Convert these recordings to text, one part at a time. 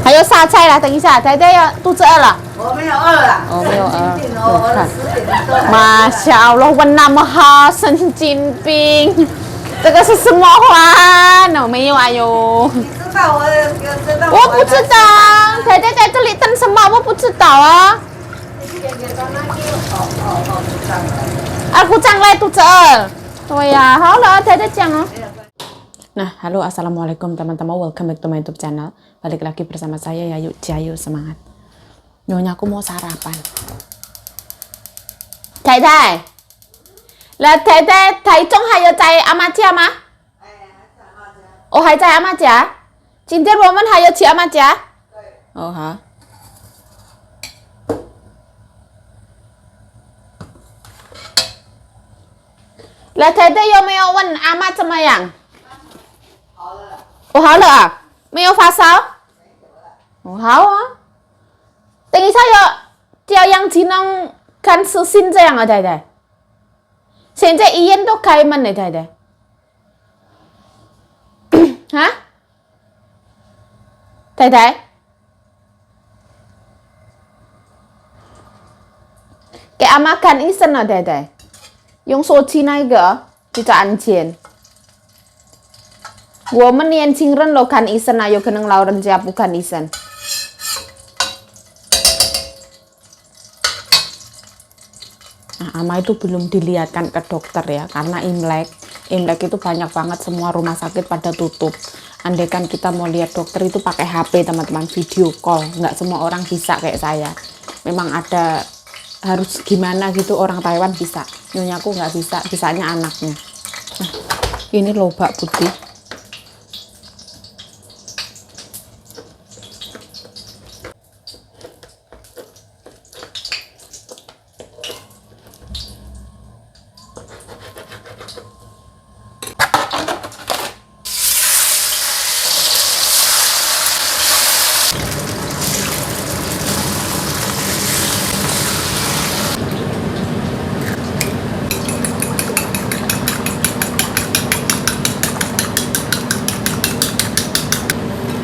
还有啥菜了？等一下，太太要肚子饿了。我没有饿了。哦，没有饿。我10点多。 Masya Allah，问那么好，神经病！这个是什么话？我没有哎呦。你知道我知道。我不知道，太太在这里等什么？我不知道啊。啊，鼓掌来，肚子饿。对呀，好了，太太讲哦。Nah, halo, assalamualaikum teman-teman, welcome back to my YouTube channel. Balik lagi bersama saya Yayu Jayu, semangat. Nyonya aku mau sarapan. 太太，那太太台中还有在阿妈家吗？哦，还在阿妈家。今天我们还要去阿妈家。哦好。来，太太有没有问阿妈怎么样？我好了啊，没有发烧。哦，好啊。等一下要叫杨金龙看视讯这样啊，太太。现在医院都开门了，太太。啊？太太？给阿妈看医生了，太太。用手机那个比较安全。我们年轻人都看医生啊，有可能老人家不看医生。Nah, Ama itu belum dilihatkan ke dokter ya, karena Imlek. Imlek itu banyak banget semua rumah sakit pada tutup. Andaikan kita mau lihat dokter itu pakai HP teman-teman, video call. Nggak semua orang bisa kayak saya. Memang ada harus gimana gitu orang Taiwan bisa. Nyonyaku nggak bisa, bisanya anaknya. Nah, ini lobak putih.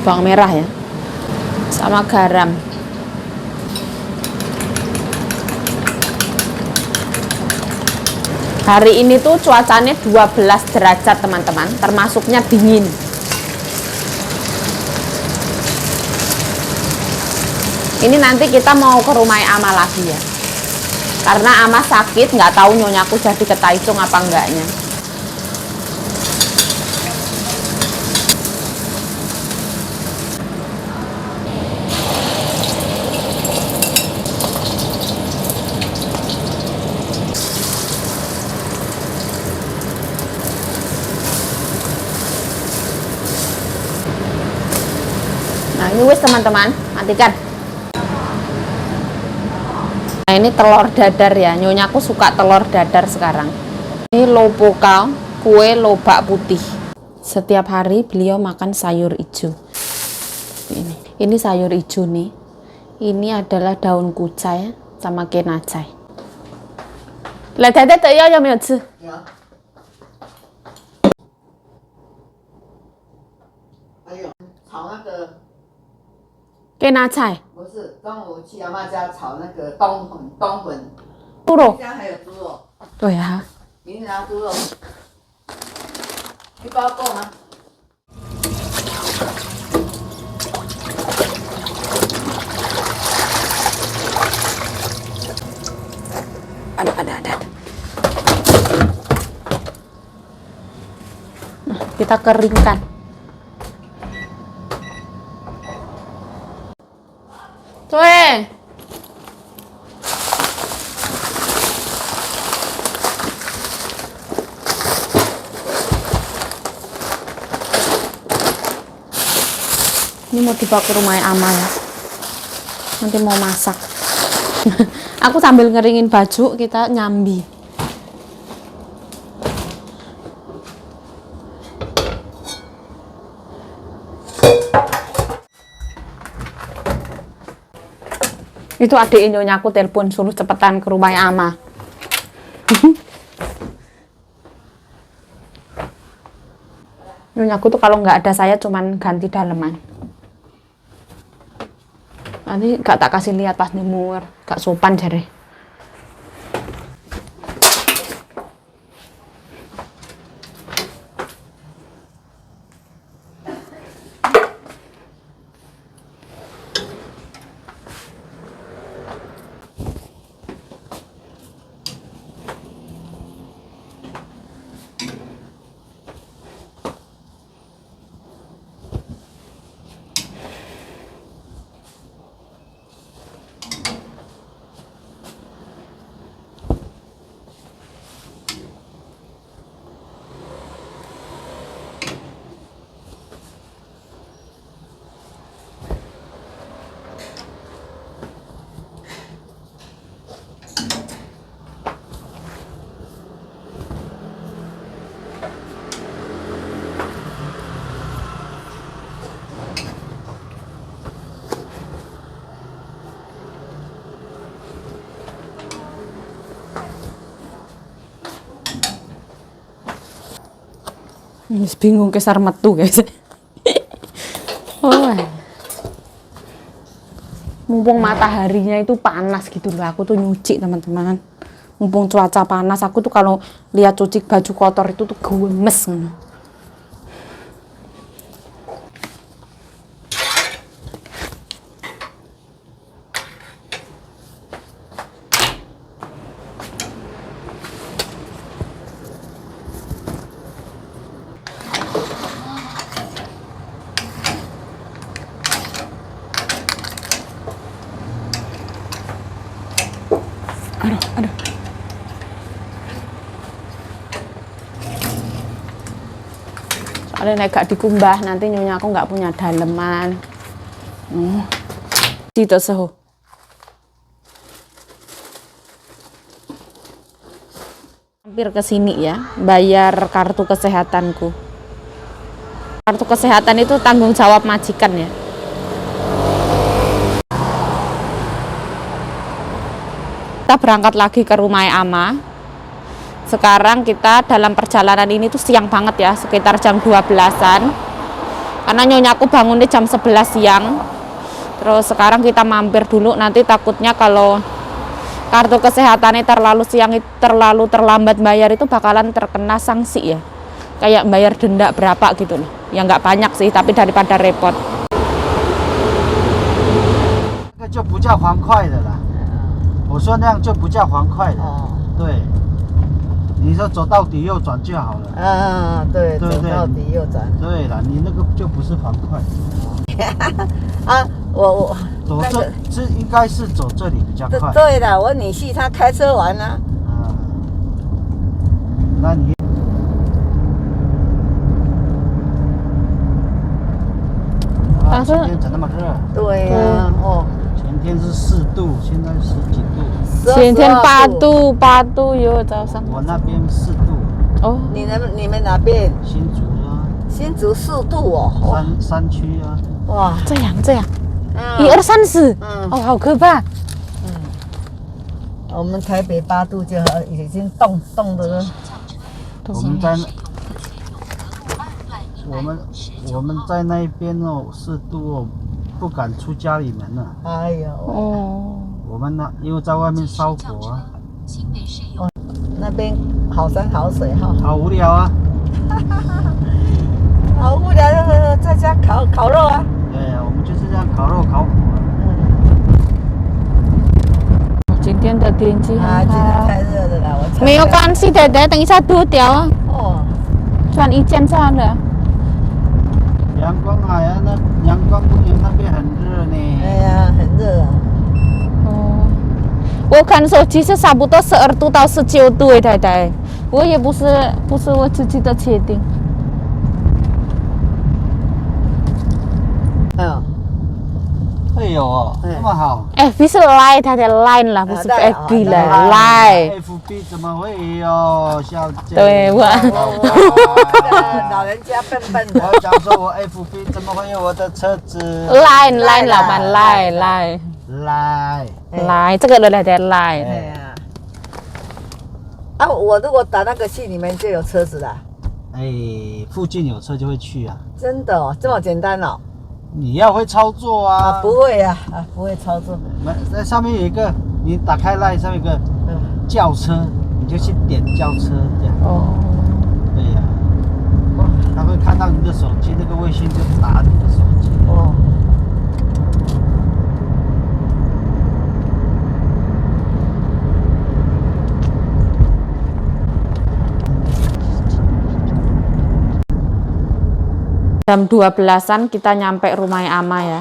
Bawang merah ya, sama garam. Hari ini tuh cuacanya 12 derajat teman-teman, termasuknya dingin. Ini nanti kita mau ke rumah Ama lagi ya, karena Ama sakit, nggak tahu nyonyaku jadi ke Taichung apa enggaknya. Nah, ini wis teman-teman, matikan. Nah, ini telur dadar ya. Nyonyaku suka telur dadar sekarang. Ini lopokal, kue lobak putih. Setiap hari beliau makan sayur hijau. Ini sayur hijau nih. Ini adalah daun kucai sama kenacai. 来，太太，这药有没有吃？有。还有炒那个。给拿菜？不是，中午去阿妈家炒那个冬粉，冬粉。猪肉。家还有猪肉。对啊。明天拿猪肉，一包够吗？ Ada. Nah, kita keringkan. 对。Ini mau dibawa ke rumah Ama ya. Nanti mau masak. Aku sambil ngeringin baju, kita nyambi. Itu adik nyonya aku telepon suruh cepetan ke rumah Ama. Nyonya aku tuh kalau nggak ada saya cuman ganti daleman. Nanti gak tak kasih lihat pas nyemur, gak sopan jare. Wis bingung kesar metu guys. Oh. Mumpung mataharinya itu panas gitu loh, aku tuh nyuci teman-teman. Mumpung cuaca panas, aku tuh kalau lihat cuci baju kotor itu tuh gemes ngono. Aduh, aduh. Soalnya nek gak dikumbah nanti nyonya aku nggak punya daleman. 记得时候。 Hampir ke sini ya, bayar kartu kesehatanku. Kartu kesehatan itu tanggung jawab majikan ya. Kita berangkat lagi ke rumah Ama. Sekarang kita dalam perjalanan ini tuh siang banget ya, sekitar jam 12-an. Karena nyonya aku bangunnya jam 11 siang. Terus sekarang kita mampir dulu, nanti takutnya kalau kartu kesehatannya terlalu siang, terlalu terlambat bayar itu bakalan terkena sanksi ya. Kayak bayar denda berapa gitu loh. Ya nggak banyak sih, tapi daripada repot. 那就不叫还快的啦。我说那样就不叫还快的。对，你说走到底右转就好了。啊，对，对，走到底右转。对了，你那个就不是还快。啊，我走这这应该是走这里比较快。对的，我女婿他开车玩啊。啊，那你。啊，今天怎那么热？对呀，哦。前天是4度，现在10几度。前天8度，8度哟，早上。我那边4度。哦，你们哪边？新竹啊。新竹4度哦。山区啊。哇，这样这样，1、2、3、4，哦，好可怕。嗯，我们台北8度就已经冻的了。我们在那边哦，4度哦，不敢出家里门了。哎呦，哦，我们那因为在外面烧火啊。哦，那边好山好水哈。好无聊啊。好无聊，在家烤烤肉啊。对，我们就是这样烤肉烤火。嗯。今天的天气啊，今天太热了啦，我。没有关系的，等一下脱掉啊。哦。穿一件算了。阳光海岸那阳光公园那边很热呢。哎呀，很热啊。哦，我看手机是差不多12度到19度，太太，我也不是我自己的确定。嗯，会有哦，那么好。 FB 是 Line，它的 Line 啦，不是 FB 了，Line。 FB 怎么会有？小姐。对我。老人家笨笨的。我想说，我 FB 怎么会有我的车子 ？Line Line 老板 Line Line Line Line 这个来的 Line。对呀。啊，我如果打那个去，你们就有车子了。哎，附近有车就会去啊。真的哦，这么简单哦。你要会操作啊。啊，不会啊，啊，不会操作。那上面有一个，你打开 LINE 上面有个轿车，你就去点轿车这样。哦。对呀。他会看到你的手机，那个卫星就打你的手机。哦。 Jam 12-an kita nyampe rumah Ama ya.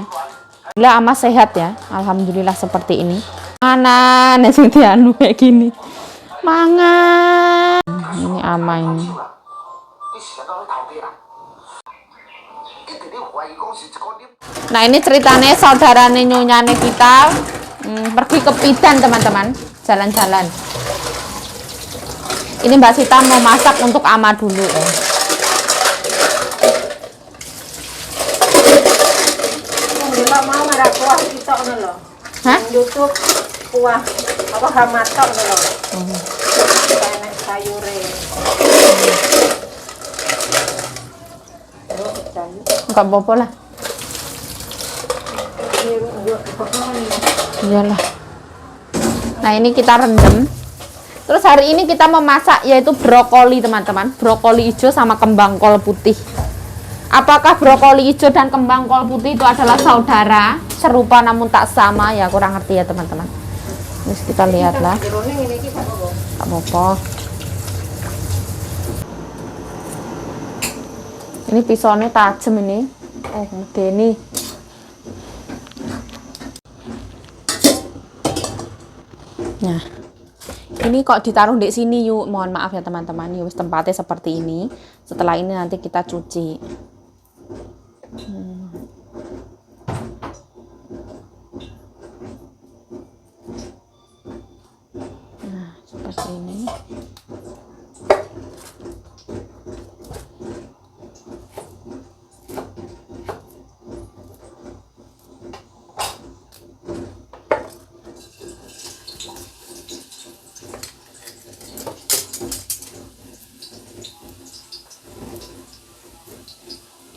Alhamdulillah Ama sehat ya. Alhamdulillah seperti ini. Mana nih sing dianu kayak gini. Mangan. Ini Ama ini. Nah ini ceritanya saudarane nyonyane kita pergi ke Pidan teman-teman, jalan-jalan. Ini Mbak Sita mau masak untuk Ama dulu ya. Mau merah kuah kita ngono lho. Hah? YouTube kuah apa hamatok ngono lho. Enak sayure. Enggak apa-apa lah. Iyalah. Nah ini kita rendam. Terus hari ini kita memasak yaitu brokoli teman-teman. Brokoli hijau sama kembang kol putih. Apakah brokoli hijau dan kembang kol putih itu adalah saudara? Serupa namun tak sama ya, kurang ngerti ya teman-teman. Terus kita lihatlah. Tak apa-apa. Ini pisaunya tajam ini. Oh, medeni. Nah, ini kok ditaruh di sini yuk. Mohon maaf ya teman-teman. Yuk, tempatnya seperti ini. Setelah ini nanti kita cuci. Nah, seperti ini.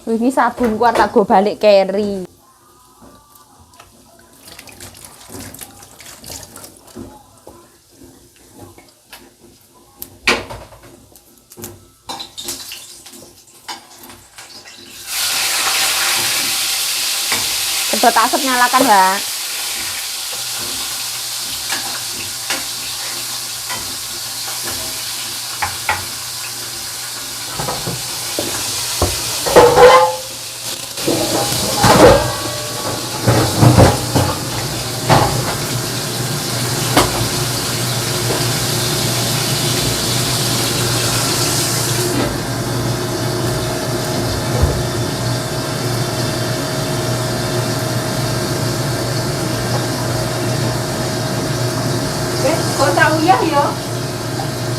Ini sabun ku tak go balik carry. Sedot asap nyalakan, Mbak.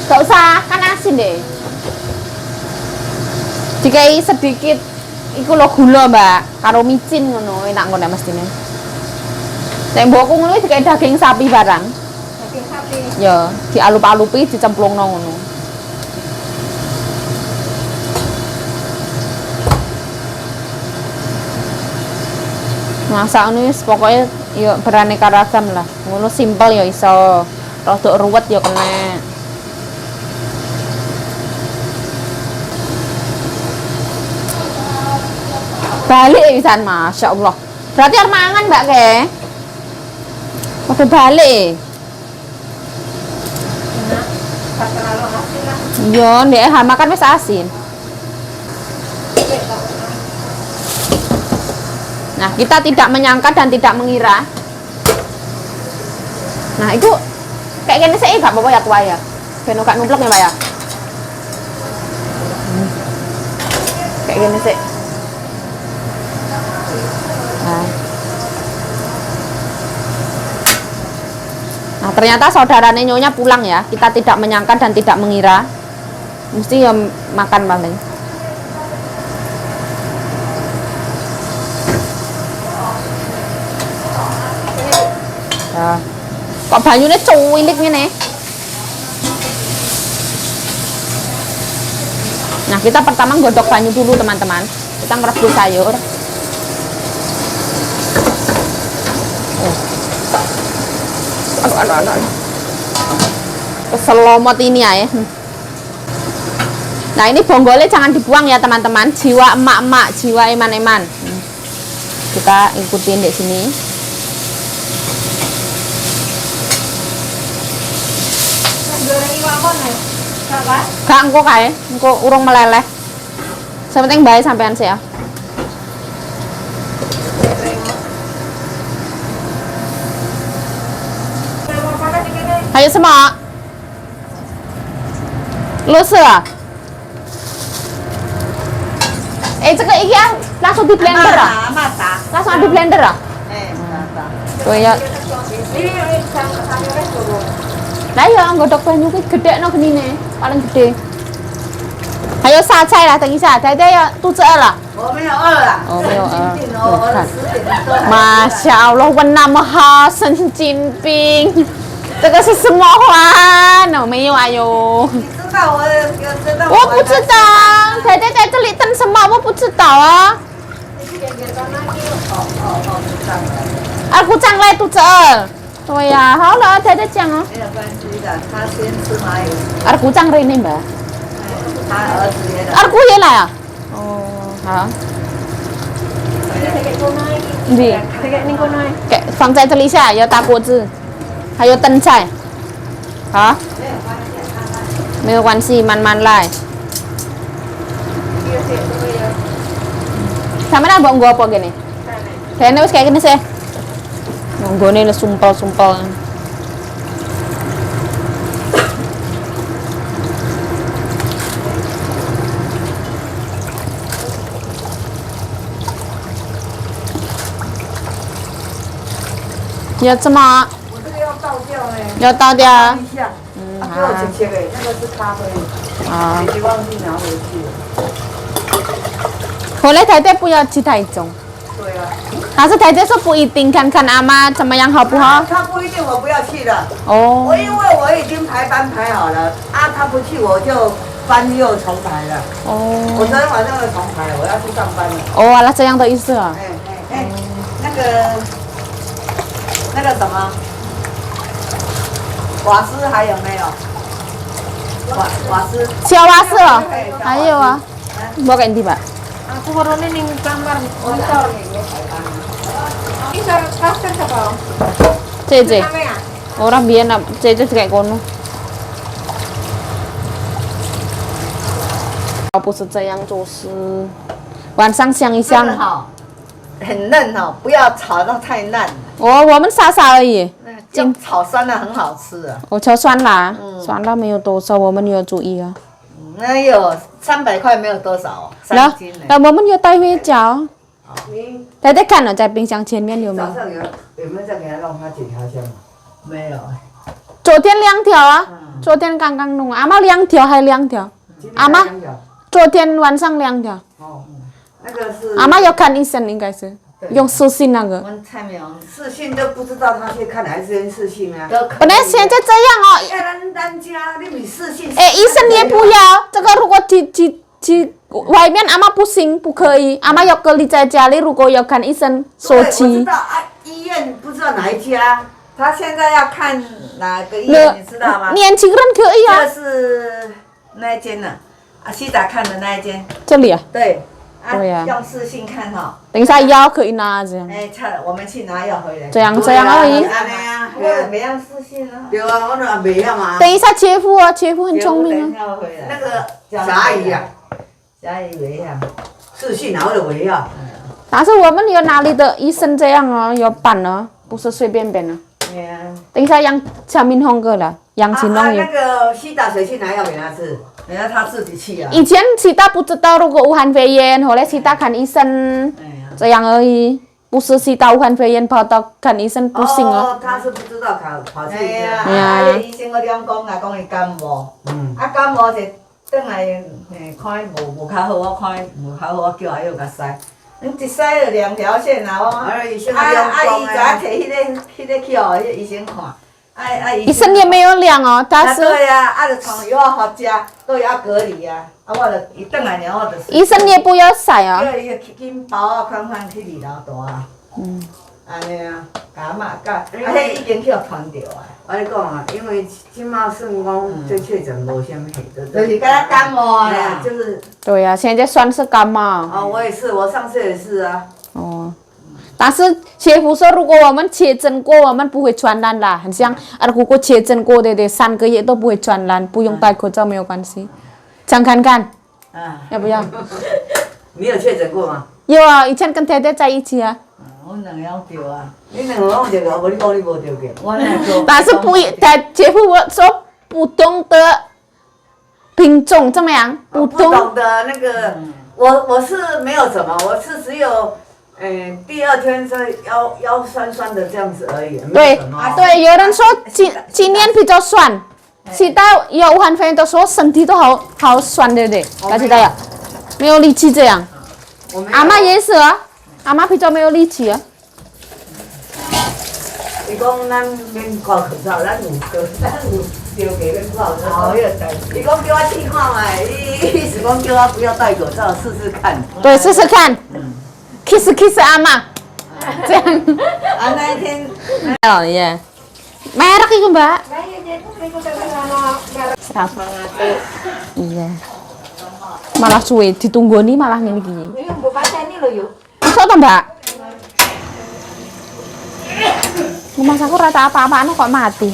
Gak usah, kan asin deh. Dikai sedikit iku lho gula, Mbak, karo micin ngono, enak ngono mestine. Nek mbokku ngono dikai daging sapi barang. Daging sapi. Ya, dialup-alupi dicemplungno ngono. Masak ngono wis pokoke ya beraneka ragam lah. Ngono simpel ya iso, rodok ruwet ya kena. Balik pisan, Masya Allah. Berarti arep mangan, Mbak ke? Padha balik. Enak, gak terlalu asin lah. Iya, ndek hama kan wis asin. Nah, kita tidak menyangka dan tidak mengira. Nah, itu kayak gini sih gak apa-apa ya kuah ya. Ben gak numplek ya, Mbak ya. Kayak gini sih. Nah, ternyata saudaranya nyonya pulang ya. Kita tidak menyangka dan tidak mengira. Mesti ya makan paling. Ya. Kok banyune cuwilik ngene? Nah, kita pertama godok banyu dulu, teman-teman. Kita ngerebus sayur. Aduh, aduh, aduh. Keselomot ini ya. Nah, ini bonggolnya jangan dibuang ya teman-teman. Jiwa emak-emak, jiwa eman-eman. Kita ikutin di sini. Gak engko kae, engko urung meleleh. Sing penting bae sampean sih ya. 还有什么？螺丝啊？哎，这个一样，langsung di blender 啊？Langsung di blender 啊？对呀。来ya, nggodhog banyu ki gedhekno genine, paling gede. 还有沙菜啦，等一下，太太要肚子饿了。我没有饿了。哦，没有饿。我看。 Masya Allah, 问那么好，神经病。这个是什么花？我没有哎呦。你知道我有知道。我不知道，太太在这里等什么？我不知道啊。Aku 张来肚子饿。对呀，好了，太太讲哦。没有关系的，他先吃蚂蚁。二姑丈来吧。他儿子也来。二姑也来啊。哦，好。对。给放在这里下，要大锅子，还有灯菜。好。没有关系，慢慢来。Sampeyan mbok nggo apa kene? Dene wis kayak gini sih. Nggone sumpel-sumpel. 要怎么？我这个要倒掉呢。要倒掉。一下。嗯，给我切切的，那个是咖啡。啊。姐姐忘记拿回去了。后来太太不要去台中。对啊。但是太太说不一定，看看阿妈怎么样好不好？他不一定，我不要去了。哦。我因为我已经排班排好了，啊，他不去我就班又重排了。哦。我昨天晚上又重排了，我要去上班了。哦，那这样的意思啊。哎哎哎，那个什么，瓦斯还有没有？瓦斯。小瓦斯哦，还有啊。我给你吧。 Aku warnanya ning kamar ngisor. Ngisor kasur sapa? Cece. Ora biyen Cece kayak kono. 不是这样做事。晚上想一想。很嫩哦，不要炒到太烂。我们沙沙而已。炒酸辣很好吃啊。我炒酸辣，酸辣没有多少，我们要注意啊。那有300块没有多少，3斤。那我们要带回家。太太看了，在冰箱前面有没有？早上有没有再给他弄他几条线？没有。昨天2条啊，昨天刚刚弄，阿妈2条还2条，阿妈昨天晚上2条。哦，那个是。阿妈要看医生，应该是用视讯那个。我们蔡明视讯都不知道他去看还是视讯啊。本来现在这样哦。哎，医生也不要这个，如果去外面阿妈不行，不可以，阿妈要隔离在家里。如果要看医生，手机。我知道啊，医院不知道哪一家。他现在要看哪个医院，你知道吗？年轻人可以啊。就是那一间呢，啊，西达看的那一间。这里啊。对。对呀。用视讯看哈。等一下药可以拿这样。哎，我们去拿药回来。这样这样而已。我没用视讯啊。对啊，我那没用啊。等一下，姐夫啊，姐夫很聪明啊。那个小阿姨啊。小阿姨没用。视讯哪会没用？但是我们有哪里的医生这样哦，要办哦，不是随便便的。等一下，杨陈明宏哥了，杨金龙那个西达谁去拿药给他吃？人家他自己去啊。以前西达不知道，如果武汉肺炎，后来西达看医生，这样而已。不是西达武汉肺炎跑到看医生不行哦。他是不知道跑去。哎呀，啊，医生我点讲啊，讲伊感冒。啊，感冒就转来，看伊无较好，我看伊无较好，我叫阿友甲筛。你一筛就2条线啊！我啊啊！伊早摕彼个去予彼医生看，医生也没有量哦，但是对啊，啊就从药好食，都要隔离啊，啊我就伊转来了，我就医生也不要筛啊。叫伊紧包啊，款款去2楼住啊。嗯，按呢啊，共阿嬷教，啊，彼已经去予传著啊。我咧讲啊，因为这马算讲这确诊无啥物，就是敢若感冒啊啦，就是。对呀，现在算是感冒。啊，我也是，我上次也是啊。哦，但是姐夫说，如果我们确诊过，我们不会传染啦。很像二姑姑确诊过的，对，3个月都不会传染，不用戴口罩没有关系。想看看，要不要？你有确诊过吗？有啊，以前跟太太在一起啊。我两个拢著啊。你两个拢著过，无你讲你无著过。我那个。但是不，但姐夫我说不懂得品种怎么样？不懂得那个，我是没有什么，我是只有，第二天是腰酸酸的这样子而已。对对，有人说今年比较酸，其他有武汉肺炎都说身体都好好酸，对不对？大家呀，没有力气这样。阿嬷也是啊，阿嬷比较没有力气啊。伊讲咱免戴口罩，咱有咱有着过免戴口罩。伊讲叫我试看觅，伊是讲叫我不要戴口罩试试看。对，试试看。Kiss kiss 阿嬷，这样。啊，那一天。哦耶。Merek iku, Mbak. Iya. Malah suwe ditunggoni malah ngene iki. Iki mbok pateni lho yo. Masuk to, Mbak? Mas aku rata apa-apaan kok mati.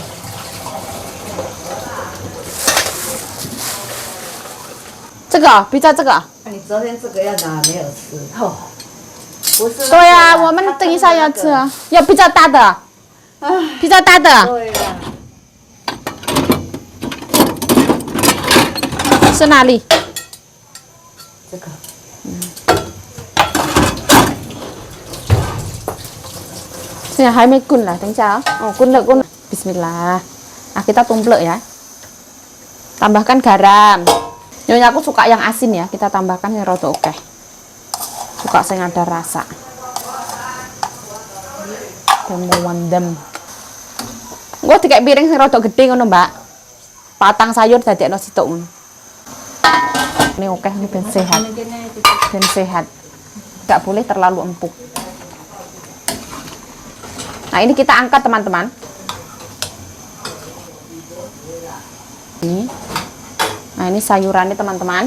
这个比较这个。你昨天这个要拿没有吃？哦，不是。对啊，我们等一下要吃啊，要比较大的。比较大的。对呀。是哪里？这个。现在还没滚了，等一下啊。哦，滚了，滚了。Bismillah. Nah, kita tumplek ya. Tambahkan garam. Nyonya aku suka yang asin ya, kita tambahkan yang rada oke. Suka sing ada rasa. Wendem. Engko dikek piring sing rada gedhe ngono, Mbak. Patang sayur dadekno sitok ngono. Ini oke, ini ben sehat. Ben sehat. Nggak boleh terlalu empuk. Nah, ini kita angkat, teman-teman. Ini. Nah, ini sayurannya, teman-teman.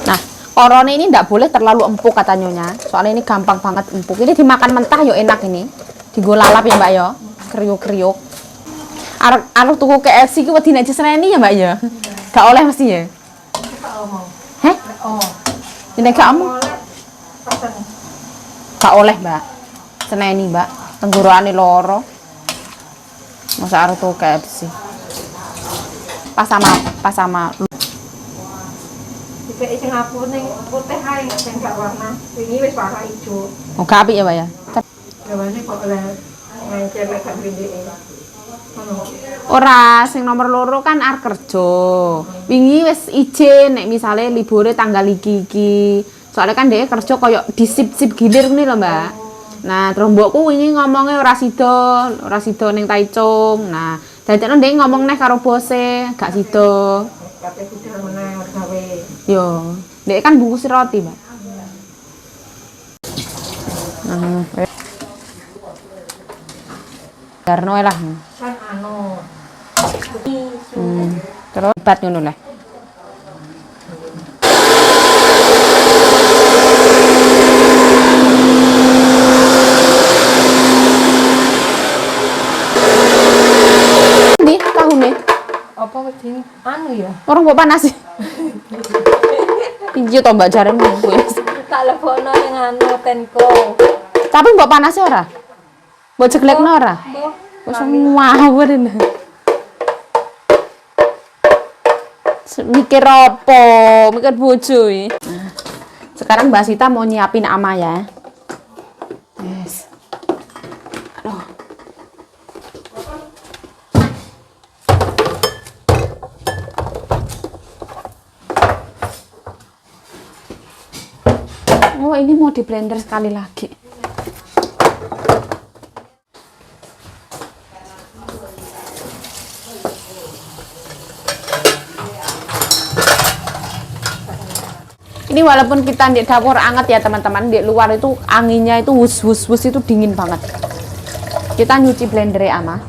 Nah, korone ini nggak boleh terlalu empuk kata nyonya. Soalnya ini gampang banget empuk. Ini dimakan mentah yo enak ini. Digo lalap ya, Mbak yo. Kriuk-kriuk. Arep tuku KFC ki wedi nek diseneni ya, Mbak ya. Gak oleh mesti ya. Heh? Nek gak omong. Gak oleh, Mbak. Seneni, Mbak. Tenggorokane loro. Masa arep tuku KFC. Pas sama Dikek sing aku ning putih ae sing gak warna. Wingi wis warna ijo. Oh, gak apik ya, Mbak ya. Gawane kok oleh ngencer lek gak mrindike. Ora, sing nomor loro kan arep kerja. Wingi wis izin nek misale libure tanggal iki-iki. Soalnya kan dhek kerja koyo disip-sip gilir ngene lho, Mbak. Nah, terus mbokku wingi ngomongnya ora sida ning Taichung. Nah, dadekno dhek ngomong neh karo bose, gak sida. Kabeh budal meneh gawe. Yo, dhek kan bungkus roti, Mbak. Nah, Darno lah. Kan anu. Terus bat ngono lah. Ndi tahune? Apa wedi anu ya? Orang mbok panas. Piye to Mbak jaremu kuwi? Tak lebokno ning anu tenko. Tapi mbok panas ora? Mbok jeglekno ora? Mbok. Wis ngawur ini. Mikir apa? Mikir bojo iki. Nah, sekarang Mbak Sita mau nyiapin ama ya. Yes. Aduh. Oh, ini mau di blender sekali lagi. Ini walaupun kita di dapur anget ya teman-teman, di luar itu anginnya itu wus wus wus itu dingin banget. Kita nyuci blender ya, Ama.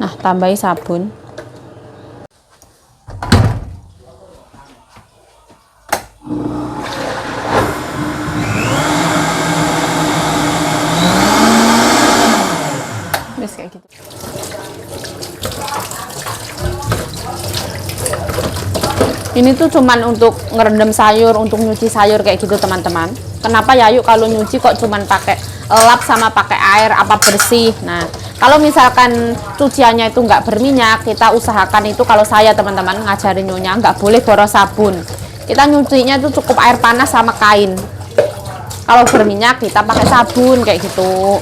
Nah, tambahi sabun. Wis kayak gitu. Ini tuh cuman untuk ngerendam sayur, untuk nyuci sayur kayak gitu teman-teman. Kenapa ya yuk kalau nyuci kok cuman pakai lap sama pakai air, apa bersih? Nah, kalau misalkan cuciannya itu nggak berminyak, kita usahakan itu kalau saya teman-teman ngajarin nyonya nggak boleh boros sabun. Kita nyucinya itu cukup air panas sama kain. Kalau berminyak kita pakai sabun kayak gitu.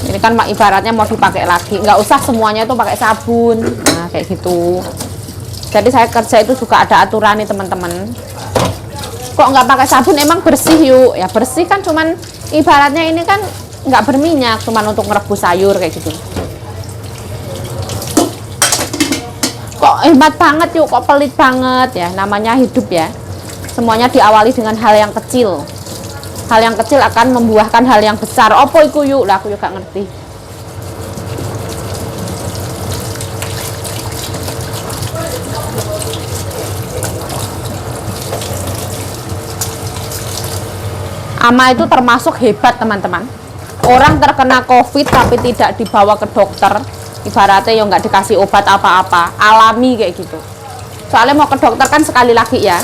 Ini kan ibaratnya mau dipakai lagi, nggak usah semuanya itu pakai sabun. Nah, kayak gitu. Jadi saya kerja itu juga ada aturan nih teman-teman. Kok nggak pakai sabun emang bersih yuk? Ya bersih kan, cuman ibaratnya ini kan nggak berminyak, cuman untuk ngerebus sayur kayak gitu. Kok hemat banget yuk, kok pelit banget ya, namanya hidup ya. Semuanya diawali dengan hal yang kecil. Hal yang kecil akan membuahkan hal yang besar. Opo iku yuk? Lah aku juga ngerti. Ama itu termasuk hebat teman-teman. Orang terkena COVID tapi tidak dibawa ke dokter, ibaratnya ya nggak dikasih obat apa-apa, alami kayak gitu. Soalnya mau ke dokter kan sekali lagi ya.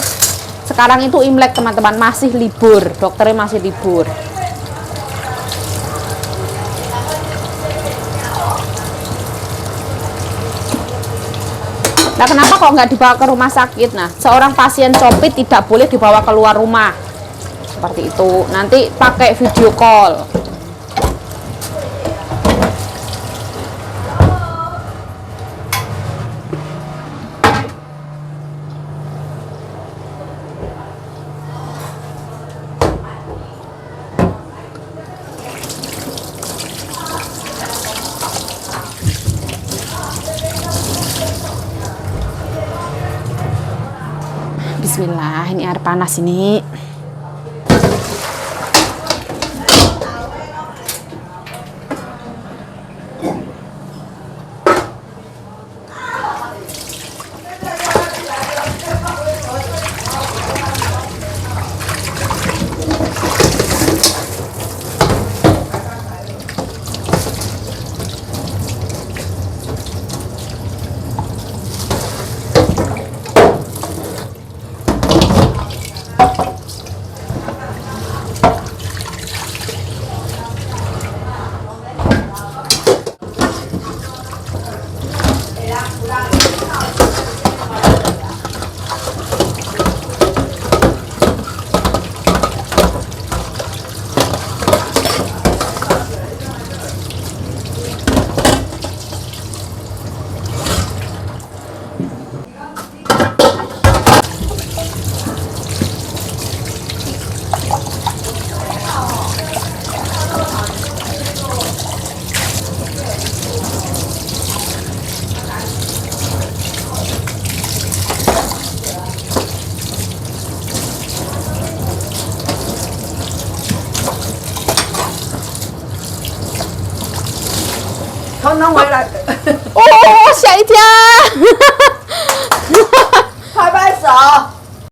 Sekarang itu Imlek teman-teman, masih libur, dokternya masih libur. Nah, kenapa kok nggak dibawa ke rumah sakit? Nah, seorang pasien COVID tidak boleh dibawa keluar rumah. Seperti itu. Nanti pakai video call. Bismillah, ini air panas ini. 通通回来。哦，吓一跳！拍拍手。